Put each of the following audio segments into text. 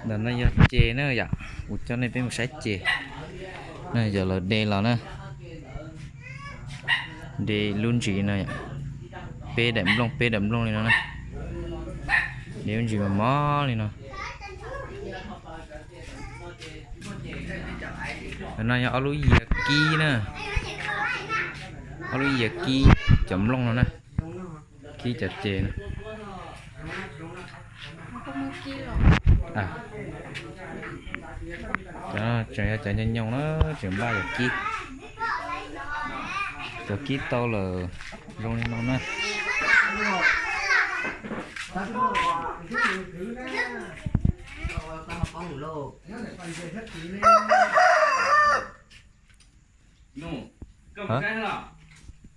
Ntawm no yog ces na yom, kuv coj nej peb mus saib ces. No yog lawv de los na, de lub ntsis no yom, peb daim nplooj peb daim nplooj li no na, de lub ntsis mos mos li no. No yog ob lub yias kib na, ob lub yias kib cov nplooj no na, kib cov ces no. Tseem yog cov nyoos nyoos na, tseem npaj cov kib, cov kib tau lawm zoo li no na.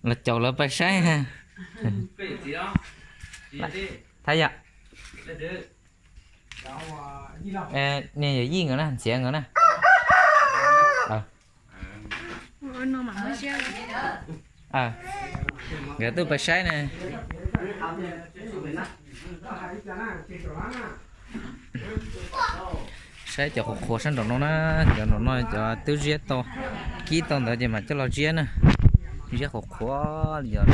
Los caum lawv pais saib. Thaj yam, nej yawm yij nkawd na, ntxiav nkawd na. Nkawd tuaj pais saib na. Saib cov qhuav qhuav sab nraum no na, cov nraum no cov twb ziab tau, kib tau ntawd ces mam coj los ziab na. Ziab qhuav qhuav li cov no.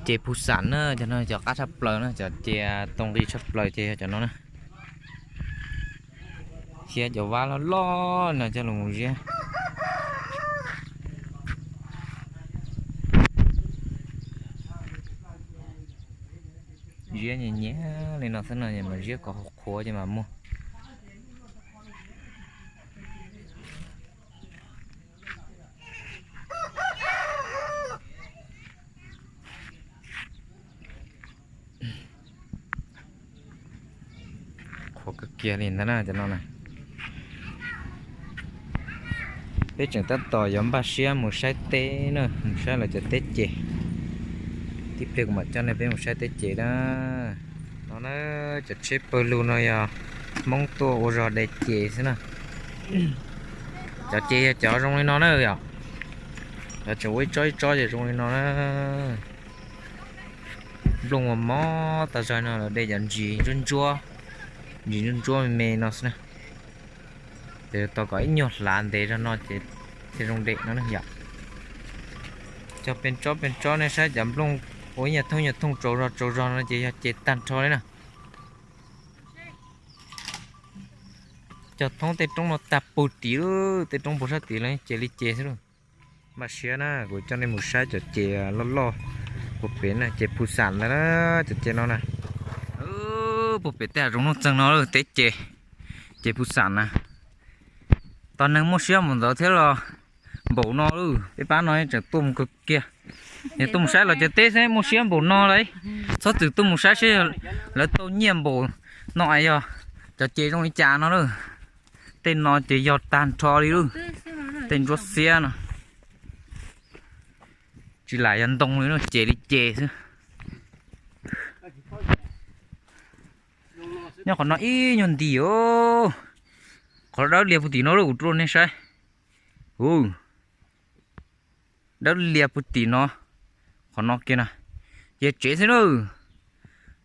Ces phu xam na, cov no cov qab tshaj plaws na, cov cia tau nqi tshaj plaws ces yog cov no na. Thiab cov vab loj loj no coj los mus ziab. Ziab nyias nyias li no xwb no, mam ziab kom qhuav ces mam muag. Qhuav kawg kiag li ntag na cov no na. Peb tseem tab tom yuav npaj siab mus saib teb na, mus saib lawv cov teb ces. Tib pliag kuv mam coj nej peb mus saib teb ces na. No na, cov tsheb pawg lug no yog Hmoob tuaj ua zog de ces xwb na. Cov ces yog cov zoo li no na yom. Cov tseem ua ib tsob ib tsob ces zoo li no na. Nplooj mos mos tas zog no lawv de cov ntsis ntsuab ntsuab, ntsis ntsuab ntsuab me me no xwb na. Ces tau kom ib nyuag hlav ntev zog no ces thiaj zoo de no na yom. Cog pes tsob pes tsob nej saib cov nplooj ua ib nyuag thooj nyuag thooj tsaus zog tsaus zog no ces yog ces tag nrho li na. Cog thoob tej roob no tag puag tim lawm, tej roob puag sab tid lawm ces li ces xwb lauj. Npaj siab na, kuv coj nej mus saib cov ces loj loj puag pem na, ces phu xam ntawd na, cov ces no na. Puag pem tej hav zoov nuj txeeg no lawm, teb ces, ces phu xam na. Tog neeg muaj siab mus ntawd thiab los npaum no lawm, peb pab no tseem tuaj mus kawg kiag. Yog tuaj mus saib los cov teb xwb muaj siab npaum no lauj. Txhob txwm tuaj mus saib seb lawv tau nyiaj npaum no es yog cov ces zoo li cas no lawm. Tej no ces yog tag nrho li lawm. Tej ntsuab xiab no tsis lam yog ntoo li no, ces li ces xwb. Nyob qhov no ib nyuag nti os. Qhov dawb lias puag tim no lawm, kuv rub nej saib. Dawb lias puag tim no, qhov no kiag na, ces tsev xwb lauj.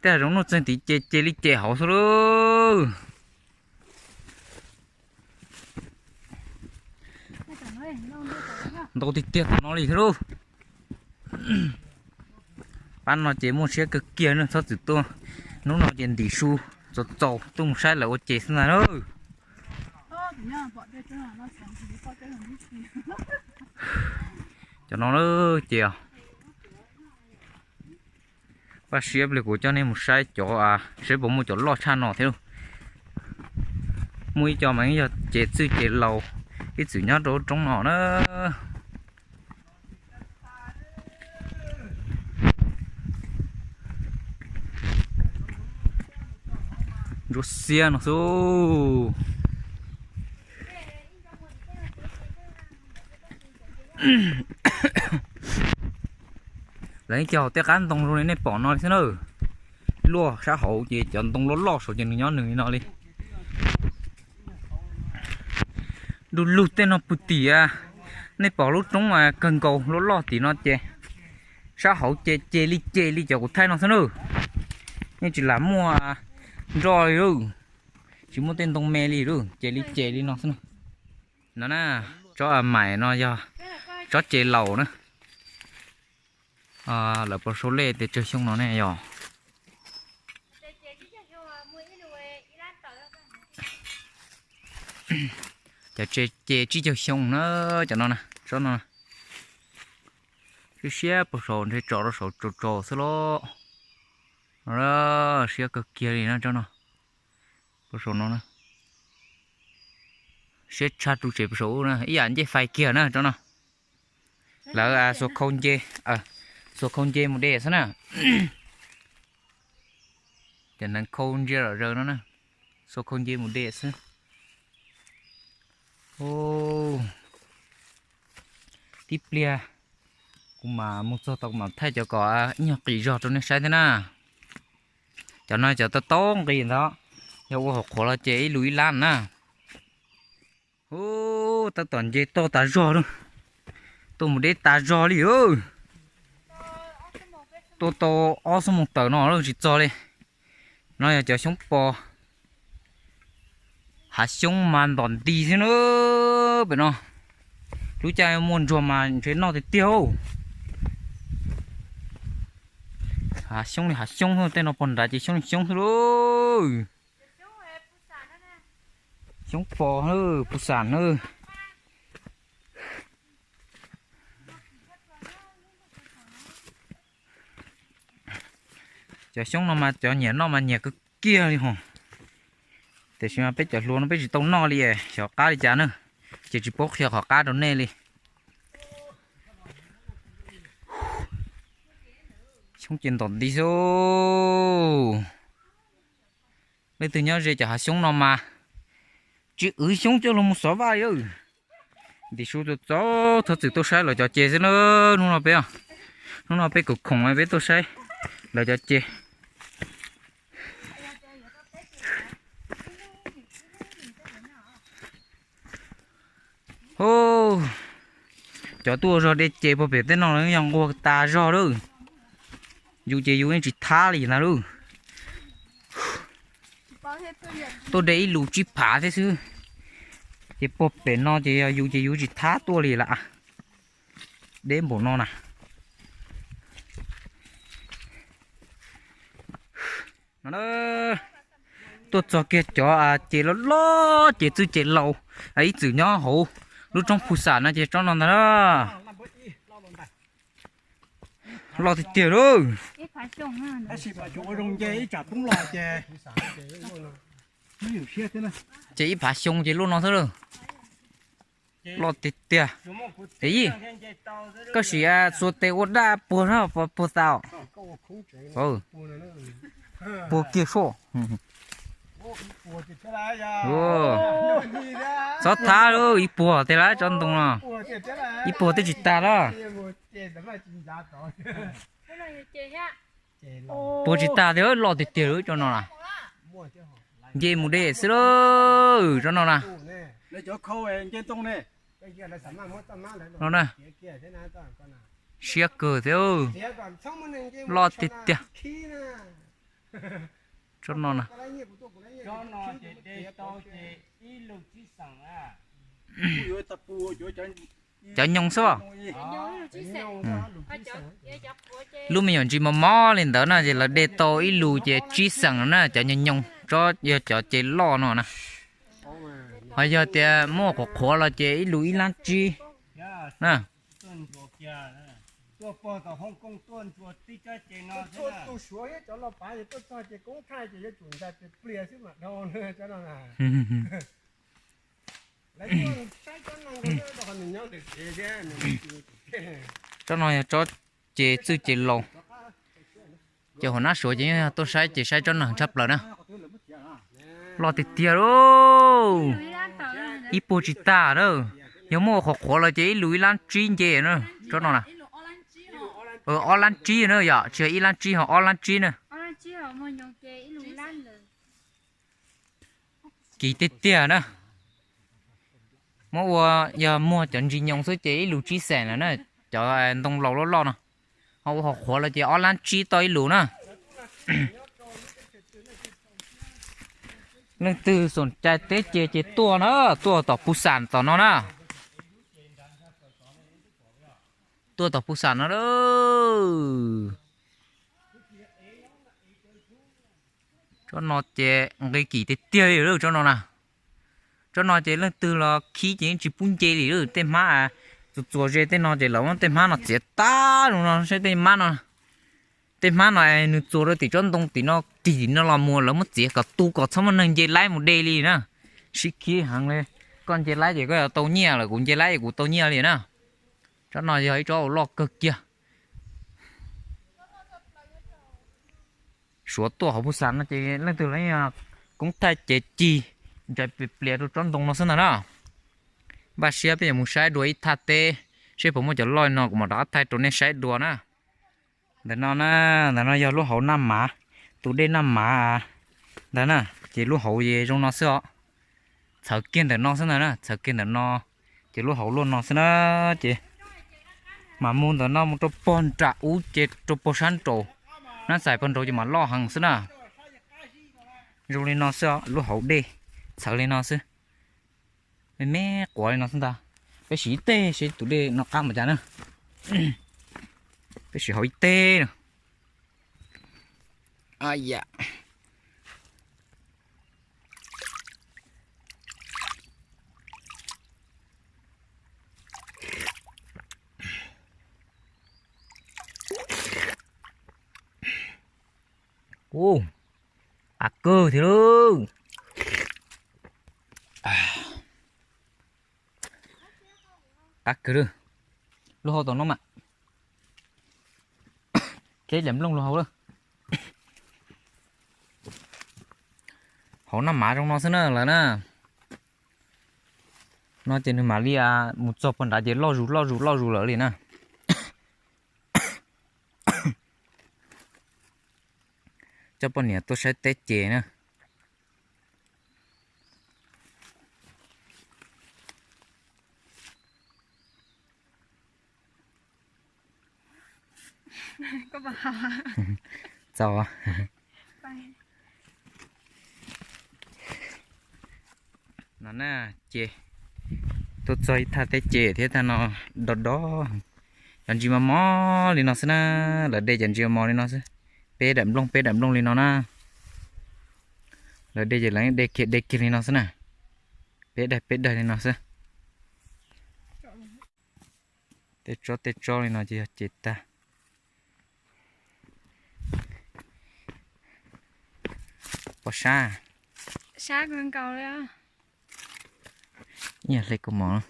Tej hav zoov nuj txeeg tid ces ces li ces hauv xwb lauj. Ntau tiag tiag tom no li thiab lauj. Pab no ces muaj siab kawg kiag na, txhob txwm tuaj. Hnub no ces ntim su txaus txaus tuaj mus saib lawv ua ces xwb ntag na. Cov no ces npaj siab pliag kuv coj nej mus saib cov, saib puas muaj cov loj tshaj no thiab lauj. Muaj ib co mas yog ces txwj ces laus ib txwm nyob rau lub roob no na. Ntsuab xiab no xwb. Lawv ib co hauv tej qab ntoo zoo li nej pom no li xwb na. Luaj sab hauv ces cov ntoo loj loj saud ces nws nyob nws li no li. Du lug tej no puag tim, nej pom lub roob kawg nkaus loj loj tim no ces Sab hauv ces ces li ces li cov kuv thaij no xwb na. Yeej tsis lam muaj nroj li lauj, tsis muaj tej ntoo me li lauj, ces li ces li no xwb na. No na, tsob maim no yog tsob ces laus na. Lawv pos sau lej tias tsawg xyoo no ne yog. Cov ces tsib caug xyoo na, cov no na, tsob no. Siab siab puag saum ntshe tso rau saum tsaus tsaus xwb los. Siab kawg kiag li na tsob no. Puag saum no na. Siab tshaj ru tsev puag saum ub na, ib yam ncej fais kiag na tsob no. Lawv xuas khau nce, xuas khau nce mus de xwb na. Cov hneev khau ntsia lom zaws no na, xuas khau nce mus de xwb. Tib pliag kuv mam mus txog tau kuv mam thaij cov kom ib nyuag qis zog rau nej saib thiab na. Cov no cov tau tau nqis ntawd, yog ua hauv qhuav los ces ib lus ib lab na. Tab tom nce toj tas zog lawm, tuaj mus deb tas zog li. Tuaj tau ob xuab moos tawm no lawm tsis txog li. No yog cov xyoob pos, hav xyoob mas ntom nti xwb na. Pem no lub caij muaj ntsuag mas ntshe noj tiag tiag. Hav xyoob li hav xyoob, tej no pog nrad ces xyoob li xyoob xwb lauj. Xyoob pos na, pus xam na. Cov xyoob no mas cov nyiam noj mas nyiam kawg kiag li hos. Tiam sis mas peb cov hluas no peb tsis tau noj li, xyov qab li cas na, ces tsis paub qhia qhov qab rau nej li. Xyoob ces ntom nti xwb. Leej twg nyob ze cov hav xyoob no mas tsis wv xyoob coj los mus xov vaj li. Ntim su txaus txaus thov txwm tuaj saib lawv cov ces xwb na. Hnub no peb, hnub no peb khoom khoom peb tuaj saib lawv cov ces. Cov tuaj ua zog de ces puag pem tej no yog nquag tas zog lawm. Yus ces yus yeej tsis thab li ntag lauj. Tuaj de ib lus tsib phav thiab xwb. Ces puag pem no ces yog yus ces yus tsis thab tuaj li lawm. Deb npaum no na. Tuaj txog kiag cov ces loj loj ces txwj ces laus, ib txwm nyob hauv lub roob Phu Xam no ces tsob no ntag. Loj tiag tiag lauj. Ces ib phav xyoo ces loj no xwb lauj. Loj tiag tiag. Yij, koj sim xuas tes ua daj puag na, puag tau. Puag kiag soj. Txhob thab lauj, ib puag tiag lawm tsob ntoo no. Ib puag twb tsis tag lawm. Puag tsis tag tiag, loj tiag tiag lawm tsob no na. Nce mus de xwb lauj, tsob no na. No na, siab kawg thiab, loj tiag tiag. Tsob no na. Cov nyoos xwb. Lub me nyuam ntsis mos mos li ntawd na ces lawv de tau ib lus ces tsib xees na, cov nyoos nyoos tsob yog cov ces loj no na. Ho yog tias muaj qhuav qhuav los ces ib lus ib lab tsib na. Tsob no yog tsob ces txwj ces laus. Ces hauv nab suav ces yog tuaj saib ces saib tsob no tshaj plaws na. Loj tiag tiag lauj. Ib puag tsis tag na. Yog muaj qhuav qhuav los ces ib lus ib lab tsib nce na. Tsob no na. Ob lab tsib na yom, tsis yog ib lab tsib ho ob lab tsib na. Kim tiag tiag na. Muab ua, yog muag cov ntsis nyoos xwb ces ib lus tsib xees lawm na. Cov ntoo laus loj loj no. Ho ua hauv qhuav los ces ob lab tsib toj ib lus na. Leej twg xom cai teb ces ces tuaj na, tuaj tom Pus Xam tom no na. Tuaj tom Pus Xam no. Tsob no ces nqi kim tiag tiag li lawm tsob no na. Tsob no ces leej twg los khib ces yeej tsis pub nce li lawm. Tej hmab txuas txuas ze tej no ces lawv muab tej hmab no txiav tag zoo no seb tej hmab no. Tej hmab no nws txuas rau tim tsob ntoo tim no tig tim no los mus lawv muab txiav kom tu kom txhob muaj neeg nce laib mus de li na. Sib khib heev li. Koj nce laib ces koj yuav tau nyiaj lawm, kuv nce laib ces kuv tau nyiaj li na. Tsob no yog ib tsob uas loj kawg kiag. Suav tuaj hauv Pus Xam no ces leej twg los koob thaij ces cig ntsais plias plias rau tsob ntoo no xwb ntag na. Npaj siab peb yuav mus saib dua ib thaj teb seb puas muaj cov loj li no kuv mam rov qab thaij rau nej saib dua na. Ntawm no na, ntawm no yog lub hauv Naj Mav, tus dej Naj Mav ntag na. Ces lub hauv zoo no xwb os. Txhawv kiag ntawm no xwb ntag na, txhawv kiag ntawm no, ces lub hauv luaj no xwb na. Ces mam mus ntawm no mus rau pog nram ub ces rau pog sab nraud, Nab Xais pog nraud ces mam loj heev xwb na. Zoo li no xwb os, lub hauv dej txhawv li no xwb. Me me quav li no xwb ntag. Peb sim ib teg seb tus dej no qab npaum cas na. Peb sim hauv ib teg no. Ua, qab kawg thiab lauj. Qab kawg lauj. Lub hauv tom no mas teb dam nplooj lub hauv lawm. Hauv Naj Mav zoo no xwb na lawm na. No ces nws mam li mus txog puag nrad ces loj zus loj zus loj zus lawm li na. Coj poj niam tuaj saib teb ces na. Txaus. No na, ces tuaj txog ib thaj teb ces thiab, thaj no do do, cov ntsis mos mos li no xwb na. Lawv de cov ntsis mos mos li no xwb, peb daim nplooj peb daim nplooj li no na. Lawv de ces lawv de kiag de kiag li no xwb na, peb daim peb daim li no xwb. Tej tsob tej tsob li no ces yog ces tag. Pom sab, ib yam hle kaus mom.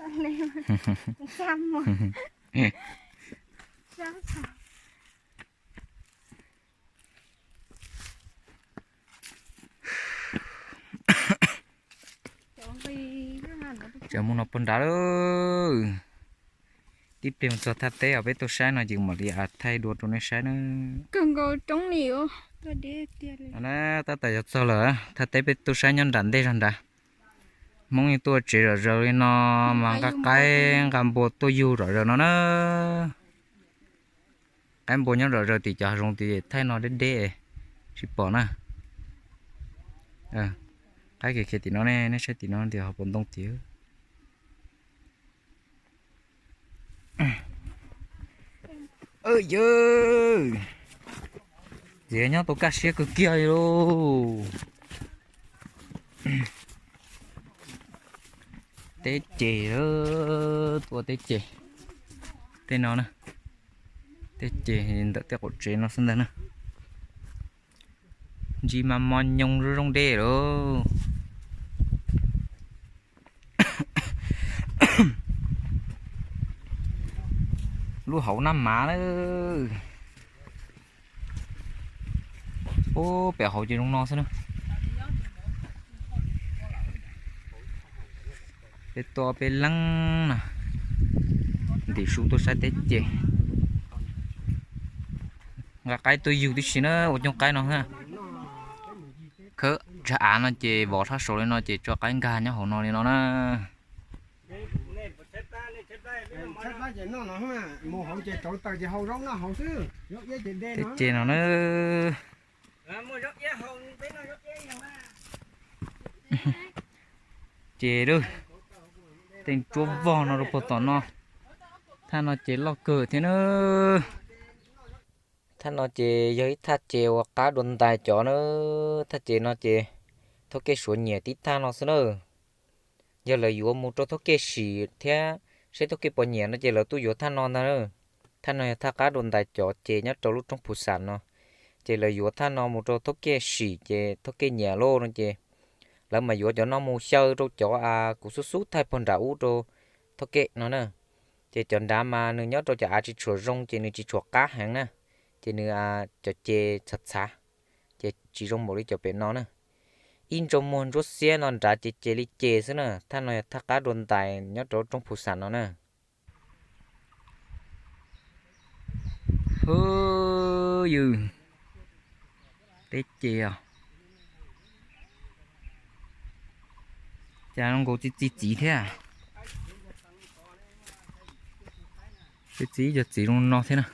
Tseem mus no puag nrad lawm. Tib pliag mus txog thaj teb os, peb tuaj saib no ces mam li thaij dua rau nej saib na. Tab tom yog txog lawm, thaj teb peb tuaj saib nyob nram ntej zog nrad. Hmoob yeej tuaj tsev zom zaws li no mas nqa qaib nqa npua tuaj yug zom zaws no na. Qaib npua nyob zom zaws tim cov hav zoov tid, thaij no deb deb tsis pom na. Qaib khiav khiav tim no ne, nej saib tim no tias ho puas ntoo tid. Yawg, ces nyob tau kaj siab kawg kiag li lauj. Teb ces, tuaj teb ces, tej no na, teb ces ntawm tej qaum tsev no xwb ntag na. Ntsis mas mos nyoos zoo zoo dej lauj. Lub hauv Naj Mav na. Ub, pem hauv ces zoo no xwb na. Peb tuaj peb leeg na, ntim su tuaj saib teb ces. Nqa qaib tuaj yug tib si na, ua coob qaib no. Khawb tsag av no ces vov sab saud li no ces tso qaib nkag nyob hauv no li no na. Teb ces no na. Ces lub teej tsuab vog no rau puag tom no. Thaj no ces loj kawg thiab na. Thaj no ces yog ib thaj ces uas qab dua ntais cov na. Thaj ces no ces thaj kej suav nyiam tib thaj no xwb na. Yog lawv yuav mus rau thaj kej sim thiab seb thaj kej puas nyiam no ces lawv tuaj yuav thaj no ntag na. Thaj no yog thaj qab dua ntais cov ces nyob rau lub roob Phu Xam no. Ces lawv yuav thaj no mus rau thaj kej sim ces thaj kej nyiam lauj no ces lawv mam yuav cov no mus xyaw rau cov kuv xub xub thaij puag nram ub rau thaj kej no na. Ces cov nrad mas nws nyob rau cov av tsis tshua zoo ces nws tsis tshua qab heev na. Ces nws cov ces txhav txhav, ces tsis zoo npaum li cov pem no na. Ib ntsau muag ntsuab xiab no nrad ces ces li ces xwb na. Thaj no yog thaj qab dua ntais nyob rau roob Phu Xam no na. Hwb, yws, teb ces os. Cas zoo nkaus txi txiv txiv thiab. Txi txiv cov txiv zoo no thiab na.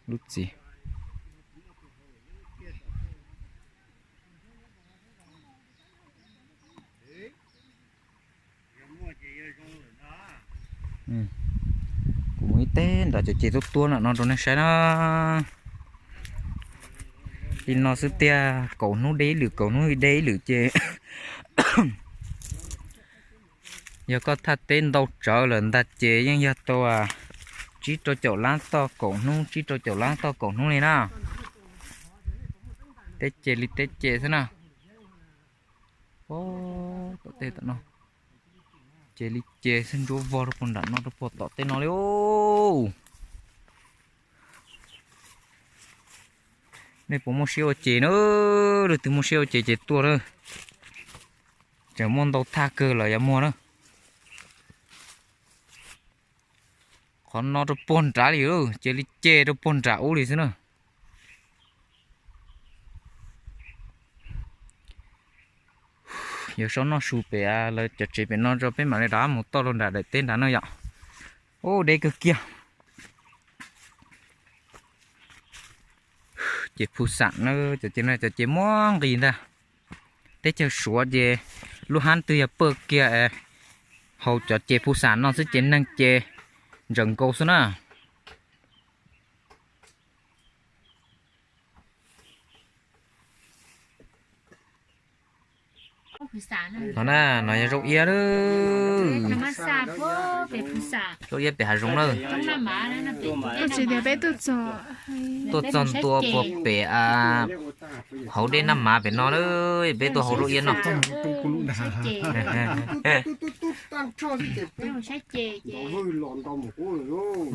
Lub txiv. Kuv mus ib teb nram cov ces tuaj tuaj nram no rau nej saib na. Li no xwb tiag, kaum hnub de ib lwm, kaum hnub de ib lwm ces yog koj thaj teb ntau tsawv lawm ntag ces yeej yog tau tsib rau caum lab toj kaum hnub, tsib rau caum lab toj kaum hnub li na. Teb ces li teb ces xwb na. Tom tej tom no ces li ces xwb, ntsuab vog rau puag nram no rau puag tom tej no li. Nej puas muaj siab ua ces na? Leej twg muaj siab ua ces ces tuaj na. Tseem muaj ntau thaj kawg los yog muag na. Qhov no rau puag nrad li, ces li ces rau puag nram ub li xwb na. Yog sab noj su pem lawv cov tsev pem no tso, peb mam li rov mus toj rau nram daim teb nrad no yom. Ub, deb kawg kiag. Ces Phu Xam na, cov ces no cov ces muaj nqis ntag. Teb chaws Suav ces lub hab twg yog pawj kiag hauv cov ces Phu Xam no xwb ces neeg ces ntsaws nkaus xwb na. No na, no yog zaub iab lawm. Zaub iab pem hav zoov lawm. Tuaj txog ntua puag pem hauv dej Naj Mav pem no lawm, peb tuaj hau zaub iab noj.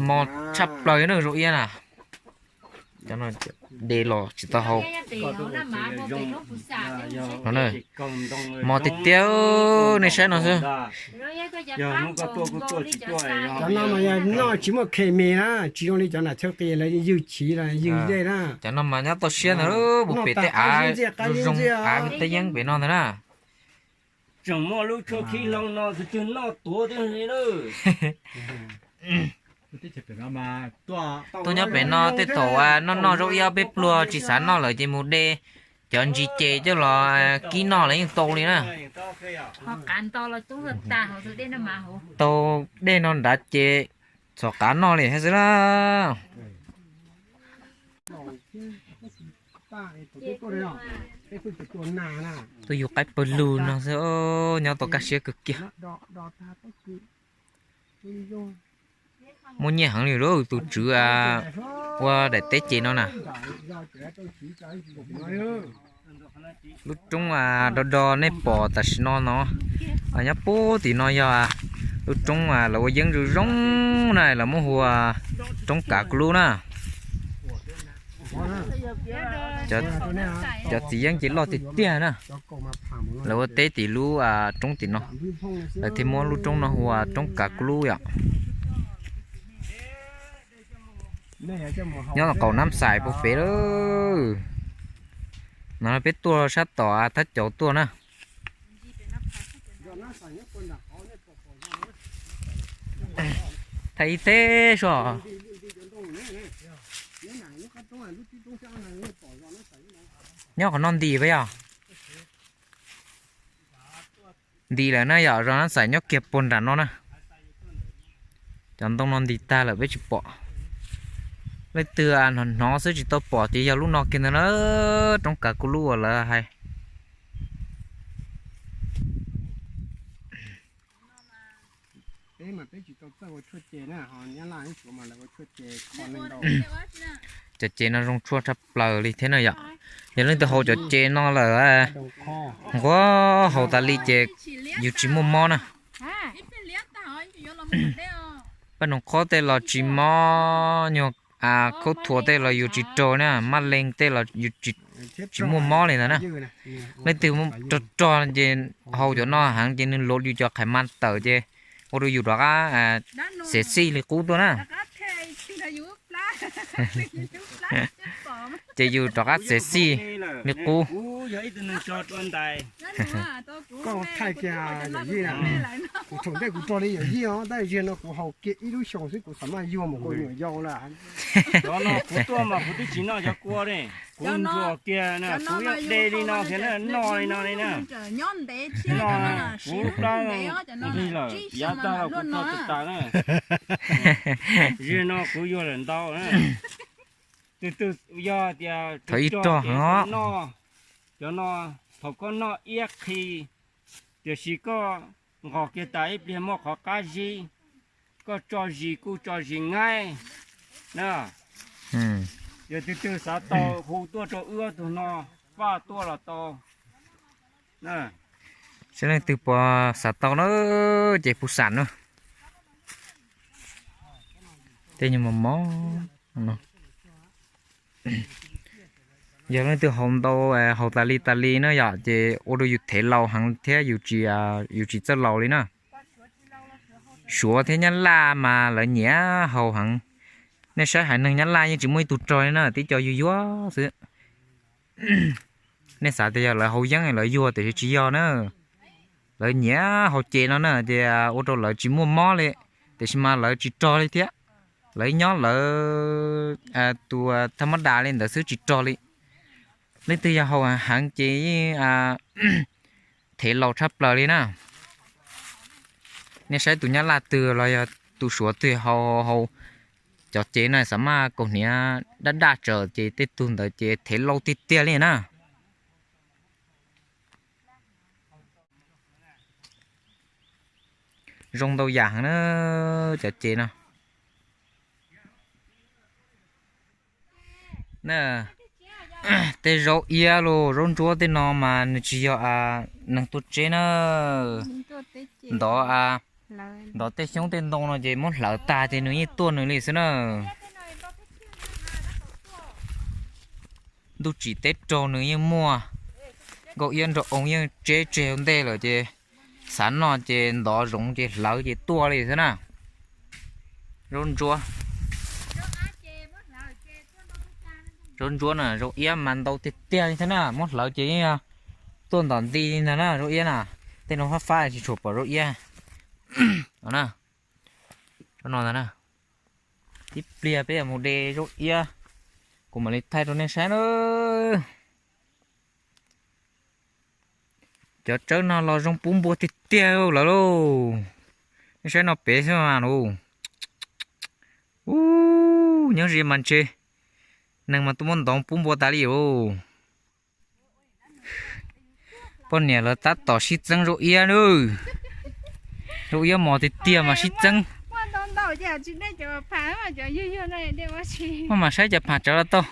Mos tshaj plaws na zaub iab na. De los tsis tau hau. Mos tiag tiag, nej saib no xwb. Cov no mas yog noj tsis muaj khes mis na, tsis zoo li cov nam txhawb qis lawv ywg chiv los ywg dej na. Cov no mas nyob toj siab ntag, puag pem tej av zoo, av teb yeeb pem no ntag na. Tseem muaj lub tshuab khib hloov no tus twg noj tuav twb li na. Tuaj nyob pem no tej thaum noj noj zaub iab peb pluag tsis xav noj lawm ces mus de cov ntsis ces coj los kib noj los yeej tau li na. Taug dej no nrad ces txhom qav noj li thiab xwb na. Tuaj yug qaib pawg lug no xwb, nyob tau kaj siab kawg kiag. Muaj nyiaj heev li lauj, tus tswv ua daim teb ces no na. Lub roob do do nej pom tam sim no no, nyob puag tim no yog lub roob lawv ua yeeb zoo zoo na, lawv muab hu ua roob Kav Klub na. Cov txiv yeeb ces loj tiag tiag na. Lawv ua teb tim lub roob tim no, lawv thiaj muab lub roob no hu ua roob Kav Klub yom. Nyob tom qaum Nab Xais puag pem lawm. No peb tuaj sab tom Thab Cauv tuaj na. Thaij ib teg sua. Nyob qhov no nti peb yog. Nti lawm na yom, zos Nab Xais nyob kiag puag nram no na. Cov ntoo no nti tag lawm peb tsis pom. Leej twg hnov hnov xwb tsis tau pom ces yog lub no kiag ntag na, roob kav kuv lub uas lawv hais. Cov ces no zoo tshuaj tshaj plaws li thiab na yom. Yog leej twg haus cov ces no lawm, nquag haus tas li ces yus tsis muaj mob na. Paj noog qhob tej los tsis mob, nyuag khaub thuas tej los yus tsis raug na, maj leej tej los yus tsis muaj mob li ntag na. Leej twg rog rog ces haus cov no heev ces nws luav yus cov qhais mas tawm ces ua rau yus rov qab xev xij li qub tuaj na. Ces yus rov qab xev xij li qub. Koj thaij kiag yawm yij na. Kuv thaum ntej kuv rog li yawm yij os, tab sis no kuv haus kiag ib lub xyoos xwb kuv xav maj yuag mus kuv nyuam yau lawm. Cov no kuv tuaj mas kuv twb tsis noj cov kua ne. Kuv ntsuas kiag na, kuv yuav de li no thiab na, noj li no li na. Noj, kuv plab kuv lig lawm, yav tag los kuv rog tag tas na. Zaum no kuv yuag lawm ntau na. Tus twg yog tias thaum ib rog noj, cov no thaum koj noj iab qhi, tiam sis koj nqos kiag tas ib pliag muaj qhov qab zib, koj tso zis kuj tso zis ngaib na. Yog tus twg xav tau hu tuaj rau wb ob tug no, faj tuaj los tau. Saib leej twg puas xav tau na, ces puv xam na. Tej nyuag mos mos no. Yog leej twg haus ntau, haus tas li tas li na yom, ces ua rau yus thev laus heev thiab yus tsis txawj laus li na. Suav thiab Nyab Laj mas lawv nyiam haus heev. Nej saib haiv neeg Nyab Laj yeej tsis muaj ib tug rog li na, tib co yuag yuag xwb. Nej xav tias yog lawv haus yeeb lawv yuag tiam sis tsis yog na. Lawv nyiam haus ces no na, ces ua rau lawv tsis muaj mob li, tiam sis mas lawv tsis rog li thiab. Lawv nyob lawv tus thaj mab das li ntawd xwb tsis rog li. Leej twg yog haus heev ces yeej thev laus tshaj plaws li na. Nej saib tus Nyab Laj twg los yog tus Suav twg haus haus cov ces no xav maj kaus hniav daj daj tsawv ces tej tug ntawd ces thev laus tiag tiag li na. Zoo ntau yam heev na, cov ces no. Tej zaub iab los zaub ntsuab tej no mas nws tsis yog neeg tuaj tseb na. Ntov, ntov tej xyoob tej ntoo no ces muab hlawv tag ces nws yeej tuaj nws li xwb na. Ntuj tsim teb raug nws yeej muaj. Nkauj iab nraug oo yeej tseb tseg ua ntej lawm ces xav noj ces ntov zoov ces hlawv ces tuaj li xwb na. Zaub ntsuab, zaub ntsuab na, zaub iab mas ntau tiag tiag li thiab na, muab hlawv ces yeej tuaj ntom nti li ntag na zaub iab na. Tej no fab fab tsis tshua pom zaub iab. Zaub no ntag na. Ib pliag peb yuav mus de zaub iab, kuv mam li thaij rau nej saib na. Cov tsawb no los zoo pub npua tiag tiag lawm lauj. Nej saib no pem xwb mas lauj. Ub, nyob ze mas ntshe neeg mas tuaj muab ntov pub npua tas li lauj. Poj niam lawv tab tom sib txeeb zaub iab nawb. Zaub iab mos tiag tiag mas sib txeeb. Maj mam saib cov pham tsawv los tau.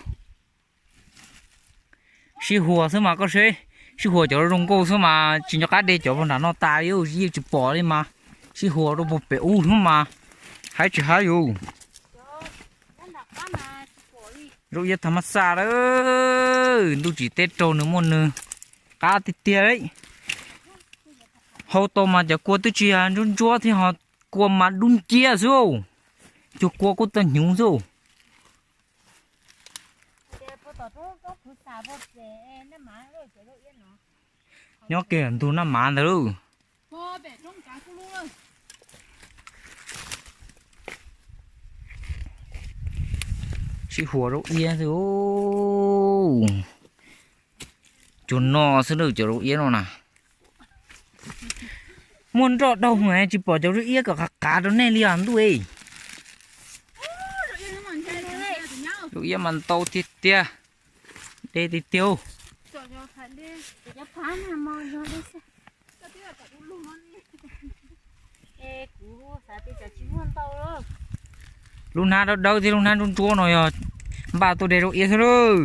Sib huas xwb mas koj seb, sib huas cov zoo nkauj xwb mas tsis nco qab de cov puag nram no tas li, yeej tsis pom li mas. Sib huas rau puag pem ub xwb mas, haib tsis haib yus. Zaub iab thaj mab xaj lawm, ntuj tsim teb raug nws muaj nws qab tiag tiag li. Hau tau mas cov kua twb tsis ntsuab ntsuab thiab ho, kua mas dub nciab xwb, cuag kua kuj tau hnyuv xwb. Nyob kiag ntug Naj Mav ntawd lauj. Sib huas zaub iab xwb. Cua no xwb na, cov zaub iab no na. Muaj nroj daug mas tsis pom cov zaub iab kom qav qav rau nej li os ntuj. Zaub iab mas ntau tiag tiag. De tiag tiag. Lub hnab dawb dawb thiab lub hnab ntsuab ntsuab no yog npaj tuaj de zaub iab xwb lawm.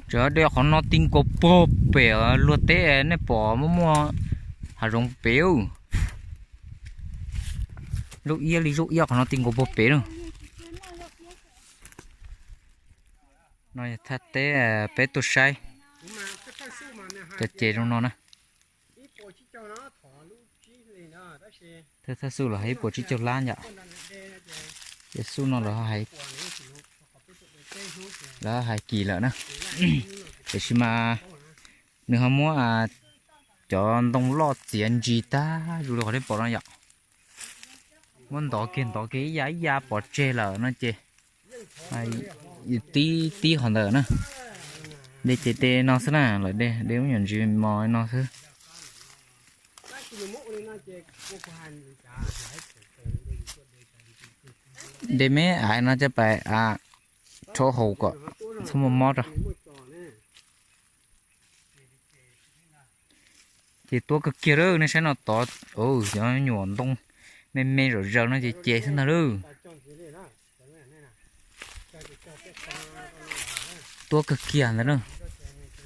Tseem de qhov no ti nkaus puag pem luag teb, nej pom muaj muaj hav zoov pem. Zaub iab li zaub iab qhov no ti nkaus puag pem na. No yog thaj teb peb tuaj saib cov ces zoo no na. Thawj thawj xu los ib puas tsib caug lab yom. Ces xu no lawv hais, lawv hais kim lawm na. Tiam sis mas nws ho muab cov ntoo loj txiav ntsis tag zoo li qhov nej pom no yom. Muab ntov kiag ntov kiag ib ya ib ya pov tseg lawm no ces tib tib qhov ntawd na. De ces de no xwb na, lawv de de ub nyuam ntsis mos no xwb. De me aiv no coj pais rhaub haus kom txhob muaj mob rau. Ces tuab kawg kiag lawm, nej saib no tod, cov nyuam ntoo me me zom zaws no ces ces xwb ntag lawm. Tuab kawg kiag ntawd na.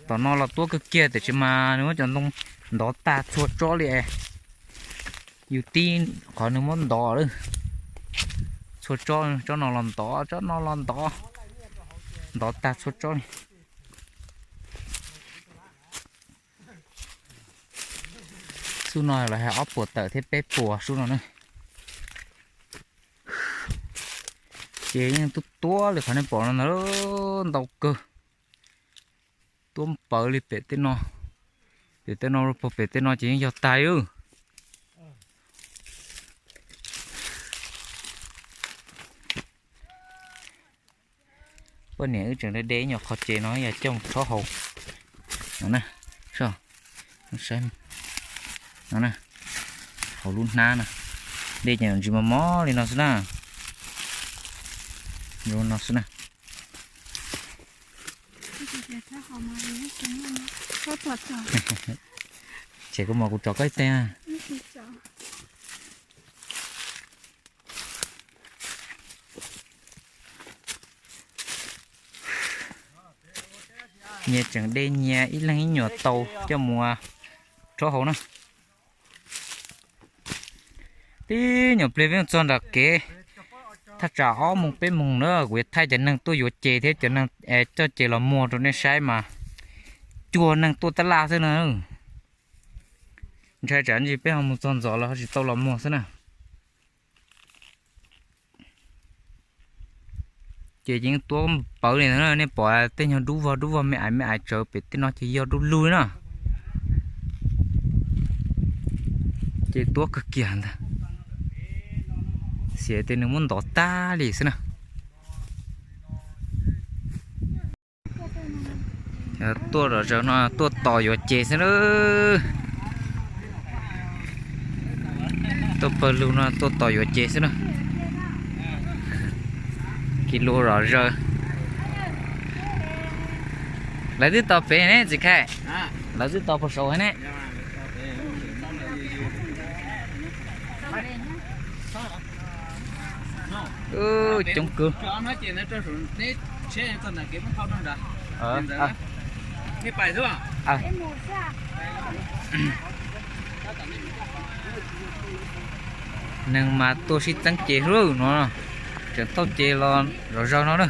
Tom no los tuab kawg kiag tiam sis mas nws muab cov ntoo ntov tag txhua tsob li es yus tib qhov nws muab ntov lawm. Txhua tsob, tsob no los ntov, tsob no los ntov, ntov tag txhua tsob li. Xub no lawv hais ob puas tawm thiab peb puas xub no na. Ces yeej tuab tuab li qhov nej pom no ntag, ntau kawg. Tuab npawv li pem tej no, pem tej no, pem tej no ces yeej yog tag li. Poj niam wb tseem de de ib nyuag qho ces no yog coj mus rhaub haus no na. Saib no na, hauv lub hnab na, de ces ntsis mos mos li no xwb na. Zoo no xwb na. Ces kuv mas kuv tso koj ib teg. Nyias tseem de nyias ib leeg ib nyuag tau coj mus rhaub haus na. Tib nyuag pliag peb txog nram kev, thaj tsam ob moos peb moos na kuv yuav thaij cov neeg tuaj yuav ces thiab cov neeg coj ces los muag rau nej saib mas cuag neeg tuaj tab laj xwb na. Ntshai tsam ntsis peb ho mus txog ntxov los ho tsis tau los muag xwb na. Ces yeej tuab pawv li ntawd na, nej pom tej nyuag dub vog dub vog me ais me ais tsawv pem tej no ces yog dub lug na. Ces tuab kawg kiag ntag, xiam tias nws muab ntov tag li xwb na. Tuaj zom zaws no tuaj tos yuav ces xwb na. Tuaj pawg lug no tuaj tos yuav ces xwb na. Kis lus zom zaws. Lawv twb tos pem ne txiv Khai. Lawv twb tos puag saud ne. Coob kawg. Neeg mas tuaj sib txeeb ces lawm no, tseem tau ces los zom zaws no na.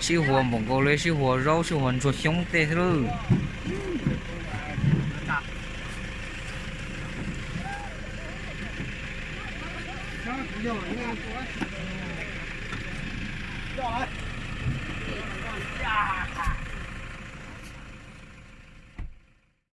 Sib huas npaum nkaus li sib huas zaub sib huas ntsuag xyoob tej xwb lawm. Yog, yog.